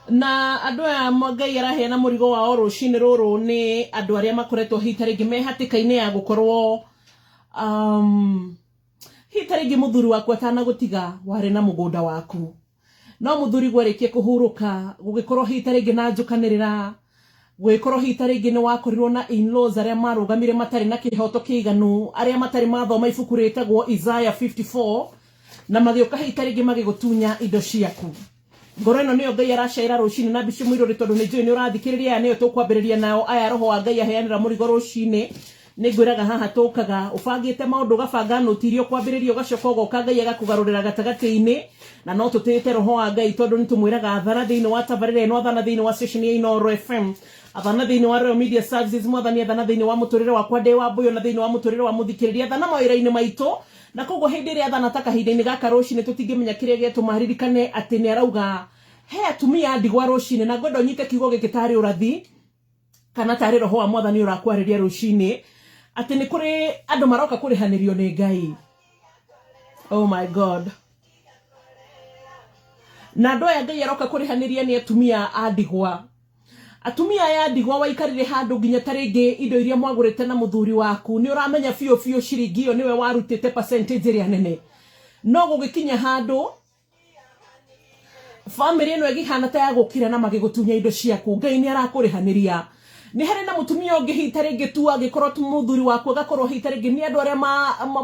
Na andũ aya Ngai araheana mũrigo wao rũcinĩ rũrũ nĩ andũ arĩa makoretwo hihi ta rĩngĩ me hatĩka-inĩ ya gũkorwo hihi ta rĩngĩ mũthuri waku atanagũtiga warĩ na mũgũnda waku, no mũthuri gwarĩkia kũhurũka gũgĩkorwo hihi ta rĩngĩ na njũkanĩrĩra, gũgĩkorwo hihi ta rĩngĩ nĩ wakorirwo na in-laws arĩa marũgamire matarĩ na kĩhoto kĩiganu, arĩa matarĩ mathoma ibuku rĩtagwo Isaiah 54, na magĩũka hihi ta rĩngĩ magĩgũtunya indo ciaku. Ngoro ĩno nĩyo Ngai aracaĩra rũcinĩ na mbici mũirũrĩ, tondũ nĩ njũĩ nĩ ũrathikĩrĩria. Aya nĩyo tũkwambĩrĩria nao, aya roho wa Ngai aheanĩra mũrigo rũcinĩ. Nĩ ngwĩraga haha tũkaga ũbangĩte maũndũ, ũgabanga nũti iria ũkwambĩrĩria, ũgacoka ũgoka Ngai agakũgarũrĩra gatagatĩ-inĩ. Na no tũtĩĩte roho wa Ngai, tondũ nĩ tũmwĩraga athana thĩinĩ wa tabarĩra ĩno, athana thĩinĩ wa station ya Inooro FM, athana thĩinĩ wa Royal Media Services, Mwathani athana thĩinĩ wa mũtũrĩre wakwa ndĩ wa mbũyũ, na thĩinĩ wa mũtũrĩre wa mũthikĩrĩria, athana mawĩra-inĩ maitũ. Na koguo hĩndĩ ĩrĩa athana ta kahinda-inĩ gaka rũcinĩ, tũtingĩmenya kĩrĩa gĩatũma ririkane atĩ nĩ arauga he atumia a ndigwa rũcinĩ. Na ngwenda ũnyite kiugo gĩkĩ tarĩ ũrathi kana tarĩ roho wa Mwathani ũrakwarĩria rũcinĩ, atĩ nĩ kũrĩ andũ maroka kũrĩhanĩrio nĩ Ngai. Oh my God. Na andũ aya Ngai aroka kũrĩhanĩria nĩ atumia a ndigwa. Atumia aya a ndigwa, waikarire handũ nginya ta rĩngĩ indo iria mwagũrĩte na mũthuri waku nĩ ũramenya biũ biũ ciringi ĩyo nĩwe warutĩte percentage ĩrĩa nene, no gũgĩkinya handũ bamĩrĩ ĩno ĩgĩhana ta ya gũkira na magĩgũtunya indo ciaku. Ngai nĩ arakũrĩhanĩria. Nĩ harĩ na mũtumia ũngĩ hihi ta rĩngĩ tu angĩkorwo tu mũthuri waku agakorwo hihi ta rĩngĩ nĩ andũ arĩa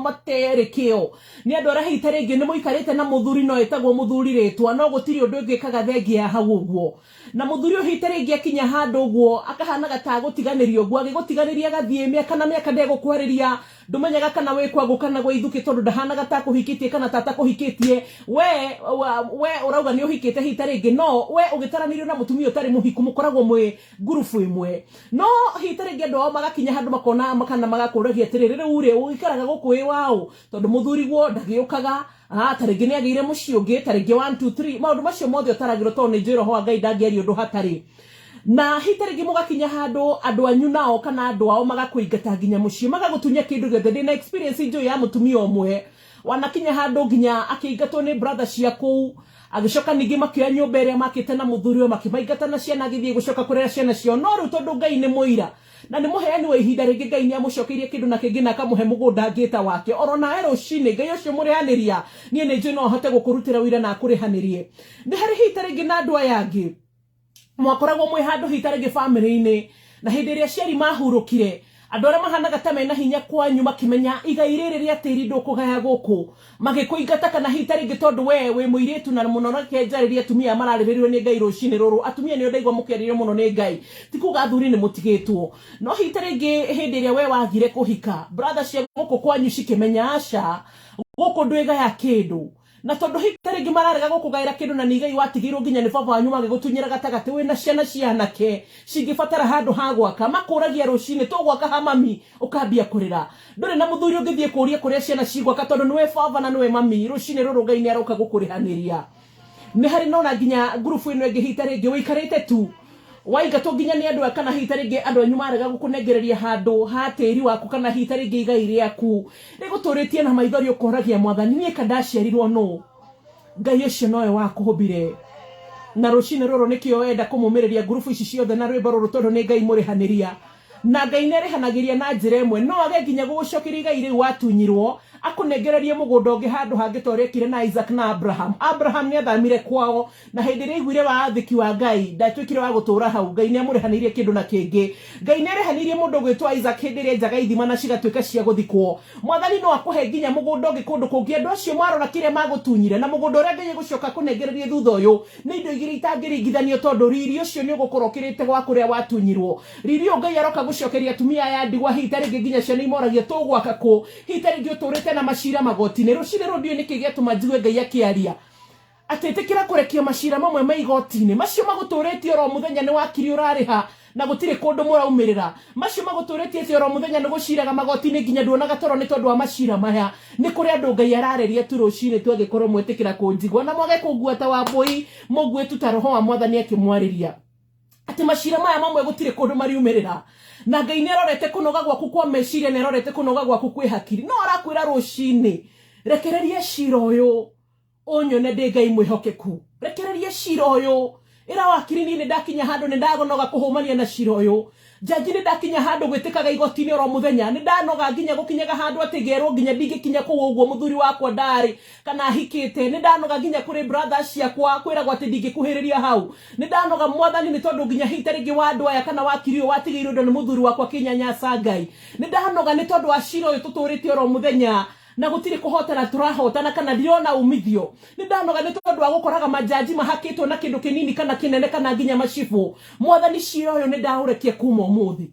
materĩ kĩo, nĩ andũ arĩa hihi ta rĩngĩ nĩ mũikarĩte na mũthuri, no ĩtagwo mũthuri rĩtwa, no gũtirĩ ũndũ ĩngĩkaga thengia ya hau ũguo. Na mũthuri ũyũ hihi ta rĩngĩ akinya handũ ũguo akahanaga ta agũtiganĩria ũguo, agĩgũtiganĩria agathiĩ mĩaka na mĩaka ndegũkwarĩria. Ndũmenyaga kana wĩ kwa kana gwĩ ithukĩ, tondũ ndahanaga ta akũhikĩtie kana ta atakũhikĩtie. We ũrauga nĩ ũhikĩte hihi ta rĩngĩ, no we ũgĩtaranĩirio na mũtumia ũtarĩ mũhiku, mũkoragwo mwĩ ngurubu ĩmwe. No hihi ta rĩngĩ andũ ao magakinya handũ makona kana magakũragia atĩrĩrĩ, rĩu rĩ, ũikaraga gũkũ wĩ waũ, tondũ mũthuriguo ndagĩũkaga? Ta rĩngĩ nĩ agĩire mũciĩ ũngĩ, ta rĩngĩ 1 2 3, maũndũ macio mothe ũtaragĩrwo, tondũ nĩ njũĩ roho wa Ngai ndangĩaria ũndũ hatarĩ. Na hihi ta rĩngĩ mũgakinya handũ andũ anyu nao kana andũ ao magakũingata nginya mũciĩ, magagũtunya kĩndũ gĩothe. Ndĩna experience njũĩ ya mũtumia ũmwe wanakinya handũ nginya akĩingatwo nĩ brother cia kũu, agĩcoka ningĩ makĩoya nyũmba ĩrĩa makĩte na mũthuri we, makĩmaingata na ciana, agĩthiĩ gũcoka kũrera ciana ciao. No rĩu tondũ Ngai nĩ mũira na nĩ mũheani wa ihinda rĩngĩ, Ngai nĩ amũcokeirie kĩndũ na kĩngĩ na akamũhe mũgũnda angĩta wake. Oro nawe rũcinĩ, Ngai ũcio mũrĩhanĩria, niĩ nĩ njũĩ no ahote gũkũrutĩra ũira na akũrĩhanĩrie. Nĩ harĩ hihi ta rĩngĩ na andũ aya angĩ mwakoragwo mwĩ handũ hihi ta rĩngĩ bamĩrĩ-inĩ, na hĩndĩ ĩrĩa aciari mahurũkire, andũ arĩa mahanaga ta mena hinya kwanyu makĩmenya igai rĩrĩ rĩa tĩri ndũkũgaya gũkũ, magĩkũingata. Kana hihi ta rĩngĩ tondũ we wĩ mũirĩtu, na mũno reke njarĩrie atumia aya mararĩrĩrio nĩ Ngai rũcinĩ rũrũ. Atumia nĩo ndaigua mũkĩarĩrio mũno nĩ Ngai, ti kuga athuri nĩ mũtigĩtwo, no hihi ta rĩngĩ hĩndĩ ĩrĩa we wagire kũhika, brother cia gũkũ kwanyu cikĩmenya aca, gũkũ ndwĩgaya kĩndũ. Na tondũ hihi ta rĩngĩ mararega gũkũgaĩra kĩndũ na nĩ igai watigĩirwo nginya nĩ baba wanyu, magĩgũtunyĩra gatagatĩ wĩna ciana cia anake cingĩbatara handũ ha gwaka, makũragia rũcinĩ, "Tũgwaka ha, mami?" Ũkambia kũrĩra. Ndũrĩ na mũthuri ũngĩthiĩ kũria kũrĩa ciana cigwaka, tondũ nĩwe baba na nĩwe mami. Rũcinĩ rũrũ Ngai nĩ aroka gũkũrĩhanĩria. Nĩ harĩ nona nginya ngurubu ĩno ĩngĩ, hihi ta rĩngĩ ũikarĩte tu waingatwo nginya nĩ andũ aya, kana hihi ta rĩngĩ andũ anyu marega gũkũnengereria handũ ha tĩri waku, kana hihi ta rĩngĩ igai rĩaku rĩgũtũrĩtie na maithori, ũkoragia Mwathani, "Niĩ ka ndaciarirwo nũ?" Ngai ũcio nowe wakũhũmbire, na rũcinĩ rũrũ nĩkĩo enda kũmũmĩrĩria ngurubu ici ciothe na rwĩmbo rũrũ, tondũ nĩ Ngai mũrĩhanĩria. Na Ngai nĩ arĩhanagĩria na njĩra ĩmwe. No age nginya gũgũcokeria igai rĩu watunyirwo, akũnengererie mũgũnda ũngĩ handũ hangĩ, ta ũrĩa ekire na Isaac na Abraham. Abraham nĩ athamire kwao, na hĩndĩ ĩrĩa aiguire waathĩki wa Ngai, ndatuĩkire wa gũtũũra hau. Ngai nĩ amũrĩhanĩirie kĩndũ na kĩngĩ. Ngai nĩ arĩhanĩirie mũndũ ũgwĩtwo Isaac hĩndĩ ĩrĩa enjaga ithima na cigatuĩka cia gũthikwo. Mwathani no akũhe nginya mũgũnda ũngĩ kũndũ kũngĩ. Andũ acio marora kĩrĩa magũtunyire na mũgũnda ũrĩa Ngai egũcoka akũnengererie thutha ũyũ, nĩ indo igĩrĩ itangĩringithanio, tondũ riri ũcio nĩ ũgũkorwo ũkĩrĩte gwa kũrĩa watunyirwo. Riri ũyũ Ngai aroka gũcokeria atumia aya ndigwa, hihi ta rĩngĩ nginya ciana imoragia, "Tũgwaka kũ?" Hihi ta rĩngĩ ũtũrĩte na macira magoti-inĩ. Rũcinĩ rũrũ ndiũĩ nĩkĩ gĩatũma njigue Ngai akĩaria atĩ ĩtĩkĩra kũrekia macira mamwe ma igoti-inĩ, macio magũtũrĩtie oro mũthenya nĩ wakiri ũrarĩha na gũtirĩ kũndũ mũraumĩrĩra, macio magũtũrĩtie atĩ oro mũthenya nĩ gũciraga magoti-inĩ nginya nduonaga toro nĩ tondũ wa macira maya. Nĩ kũrĩ andũ Ngai ararĩria tu rũcinĩ tu, angĩkorwo mwetĩkĩra kũnjigua na mwage kũngua ta Wambũi, mũngue tu ta roho wa Mwathani akĩmwarĩria, atĩ macira maya mamwe gũtirĩ kũndũ mariumĩrĩra. Na Ngai nĩ arorete kũnoga gwaku kwa meciria, nĩ arorete kũnoga gwaku kwĩ hakiri, no arakwĩra rũcinĩ, rekereria cira ũyũ ũnyone ndĩ Ngai mwĩhokeku. Rekereria cira ũyũ. Ĩra wakiri, niĩ nĩ ndakinya handũ nĩ ndagonoga kũhũmania na cira ũyũ. Njanji, nĩ ndakinya handũ gwĩtĩkaga igoti-inĩ oro mũthenya. Nĩ ndanoga nginya gũkinyaga handũ atĩ ngerwo nginya ndingĩkinya kũu ũguo mũthuri wakwa ndarĩ kana ahikĩte. Nĩ ndanoga nginya kũrĩ brothers ciakwa kwĩragwo atĩ ndingĩkuhĩrĩria hau. Nĩ ndanoga mwathani nĩ tondũ nginya hita rĩngĩ wa andũ aya kana wakiri ũyũ watigĩirwo indo nĩ mũthuri wakwa akĩnyanyasa Ngai. Nĩ ndanoga nĩ tondũ wa cira ũyũ tũtũrĩte oro mũthenya na gũtirĩ kũhotana tũrahotana kana ndirona umithio. Nĩ ndanoga nĩ tondũ wa gũkoraga majaji mahakĩtwo na kĩndũ kĩnini kana kĩnene kana nginya macibũ. Mwathani, cira ũyũ nĩ ndaũrekia kuma ũmũthĩ.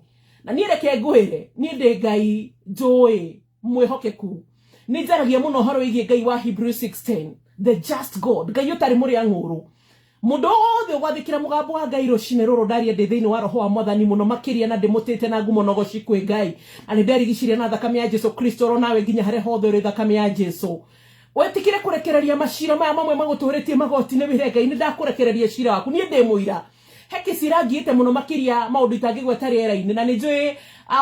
Na niĩ reke ngwĩre, niĩ ndĩ Ngai njũĩ mwĩhokeku. Nĩ njaragia mũno ũhoro wĩgiĩ Ngai wa Hebrews 6:10, the just God, Ngai ũtarĩ mũrĩa ng'ũrũ. Mũndũ wothe ũgwathĩkĩra mũgambo wa Ngai rũcinĩ rũrũ, ndaria ndĩ thĩinĩ wa roho wa mwathani mũno makĩria, na ndĩmũtĩte na ngumo na ũgoci kwĩ Ngai, na nĩ nderigicirie na thakame ya Jesu Kristo oro nawe nginya harĩa hothe ũrĩ thakame ya Jesu. Wĩtĩkĩre kũrekereria macira maya mamwe magũtũrĩtie magoti-inĩ, wĩre Ngai, nĩ ndakũrekereria cira waku, niĩ ndĩ mũira. He kĩcira ngiĩte mũno makĩria maũndũ itangĩgweta rĩera-inĩ, na nĩ njũĩ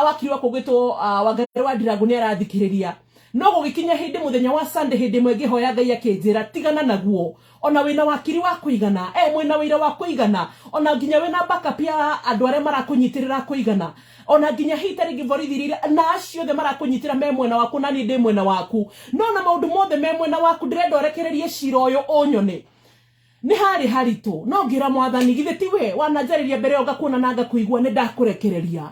wakiri wakwa ũgwĩtwo Wangari wa Ndirangu nĩ arathikĩrĩria. No gũgĩkinya hĩndĩ mũthenya wa Sunday, hĩndĩ ĩmwe ngĩhoya Ngai akĩnjĩra, tigana naguo. Ona wĩna wakiri wa kũigana, mwĩna wĩira wa kũigana, ona nginya wĩna backup ya andũ arĩa marakũnyitĩrĩra kũigana, ona nginya hihi ta rĩngĩ borithi iria na acio othe marakũnyitĩra me mwena waku, na niĩ ndĩ mwena waku, no na maũndũ mothe me mwena waku, ndĩrenda ũrekererie cira ũyũ ũnyone. Nĩ harĩ haritũ, no ngĩra mwathani, githĩ ti we wananjarĩria mbere ĩyo ngakuona na ngakũigua? Nĩ ndakũrekereria.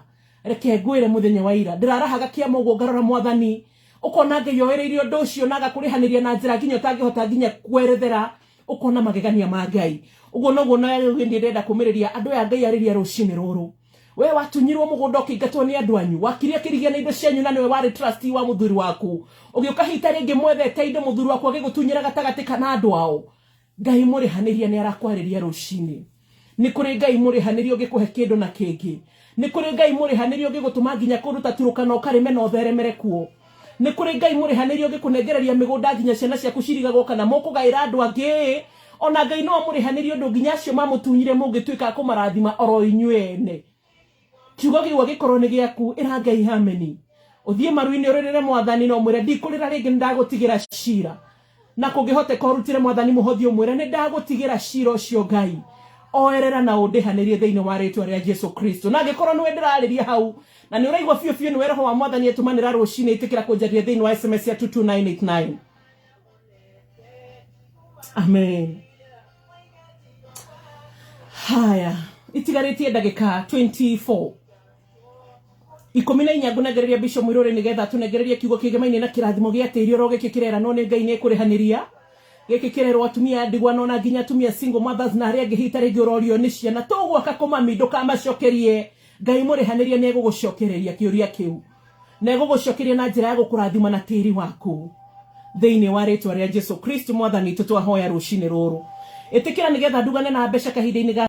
Reke ngwĩre, mũthenya wa ira ndĩrarahaga kĩama ũguo ngarora mwathani, ũkona Ngai oereirie ũndũ ũcio na agakũrĩhanĩria na njĩra nginya ũtangĩhota nginya kwerethera, ũkona magegania ma Ngai. Ũguo noguo na rĩu niĩ ndĩrenda kũmĩrĩria andũ aya Ngai arĩria rũcinĩ rũrũ. We watunyirwo mũgũnda ũkĩingatwo nĩ andũ anyu, wakiri akĩrigia na indo cianyu, na nĩwe warĩ trustee wa mũthuri waku, ũgĩũka hita rĩngĩ mwethete indo, mũthuri waku agĩgũtunyĩra gatagatĩ kana andũ ao. Ngai mũrĩhanĩria nĩ arakwarĩria rũcinĩ. Nĩ kũrĩ Ngai mũrĩhanĩria ũngĩkũhe kĩndũ na kĩngĩ. Nĩ kũrĩ Ngai mũrĩhanĩria ũngĩgũtũma nginya kũndũ ta Turukana ũkarĩme na ũtheremere kuo. Nĩ kũrĩ Ngai mũrĩhanĩria ũngĩkũnengereria mĩgũnda nginya ciana ciaku cirigagwo kana mũkũgaĩra andũ angĩ. Ona Ngai no amũrĩhanĩrie ũndũ nginya acio mamũtunyire mũngĩtuĩka a kũmarathima oro inyuĩ ene. Kiugo kĩu angĩkorwo nĩ gĩaku, ĩra Ngai ameni. Ũthiĩ maru-inĩ ũrĩrĩre mwathani na ũmwĩre, ndikũrĩra rĩngĩ, nĩ ndagũtigĩra cira. Na kũngĩhoteka ũrutĩre mwathani mũhothi, ũmwĩre, nĩ ndagũtigĩra cira ũcio Ngai, oerera na ũndĩhanĩrie thĩinĩ wa rĩtwa rĩa Jesu Kristo. Na angĩkorwo nĩwe ndĩrarĩria hau na nĩ ũraigua biũ biũ nĩwe roho wa mwathani etũmanĩra rũcinĩ, ĩtĩkĩra kũnjaria thĩinĩ wa SMS ya 22989. Amen. Haya, itigarĩtie ndagĩka 24, 14, ngũnengereria Bishop Mwiruri nĩgetha tũnengererie kiugo kĩgemaine na kĩrathimo gĩa tĩri oro gĩkĩ kĩreranwo nĩ Ngai nĩ ekũrĩhanĩria. Gĩkĩ kĩrerwo atumia a ndigwa no na nginya atumia single mothers na arĩa angĩ hita rĩngĩ ũrorio nĩ ciana tũgwaka kũmami, ndũkamacokerie. Ngai mũrĩhanĩria nĩ egũgũcokereria kĩũria kĩu, na egũgũcokeria na njĩra ya gũkũrathima na tĩri waku thĩinĩ wa rĩtwa rĩa Jesu Kristo mwathani witũ twahoya rũcinĩ rũrũ. Ĩtĩkĩra nĩgetha ndugane na mbeca kahinda-inĩ ga